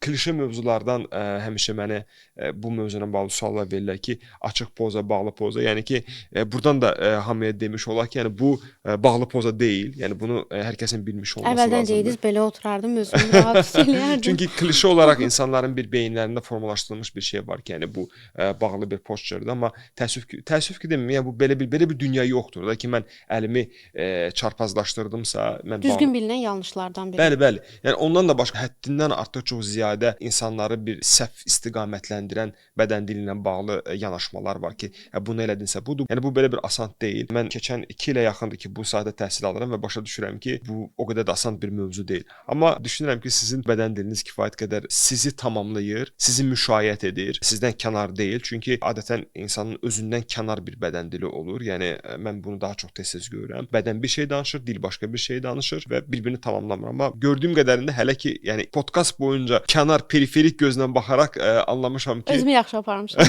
Klişe mövzulardan həmişə mənə bu mövzu ilə bağlı suallar verirlər ki, açıq poza, bağlı poza. Yəni ki, buradan da hamıya demiş olaq ki, yəni bu bağlı poza deyil. Yəni bunu hər kəsin bilmiş olması Əvvəldən lazımdır. deyirdiniz, belə oturardım, özümü rahat hiss eləyərdim. Çünki klişe olaraq insanların bir beyinlərində formalaşdırılmış bir şey var ki, yəni bu bağlı bir posturdur, amma təəssüf ki deməyim, yəni bu belə bir dünya yoxdur da ki, mən əlimi çarpazlaşdırdımsa, mən Düzgün bilinən yanlışlardan biri. Bəli. Yəni ondan da başqa həddindən artıq çox ziyadə insanları bir səhv istiqamətləndirən bədən dili ilə bağlı yanaşmalar var ki, hə, bunu elədinsə budur. Yəni bu belə bir asan deyil. Mən keçən 2 ilə yaxındır ki, bu sahədə təhsil alıram və başa düşürəm ki, bu o qədər də asan bir mövzu deyil. Amma düşünürəm ki, sizin bədən diliniz kifayət qədər sizi tamamlayır, sizi müşayiət edir, sizdən kənar deyil. Çünki adətən insanın özündən kənar bir bədən dili olur. Yəni mən bunu daha çox tez-tez görürəm. Bədən bir şey danışır, dil başqa bir şey danışır və bir-birini tamamlamır. Amma gördüyüm qədərində hələ ki, yəni podkast boyunca kənar, periferik gözlə baxaraq anlamışam ki, Özümü yaxşı aparmışam.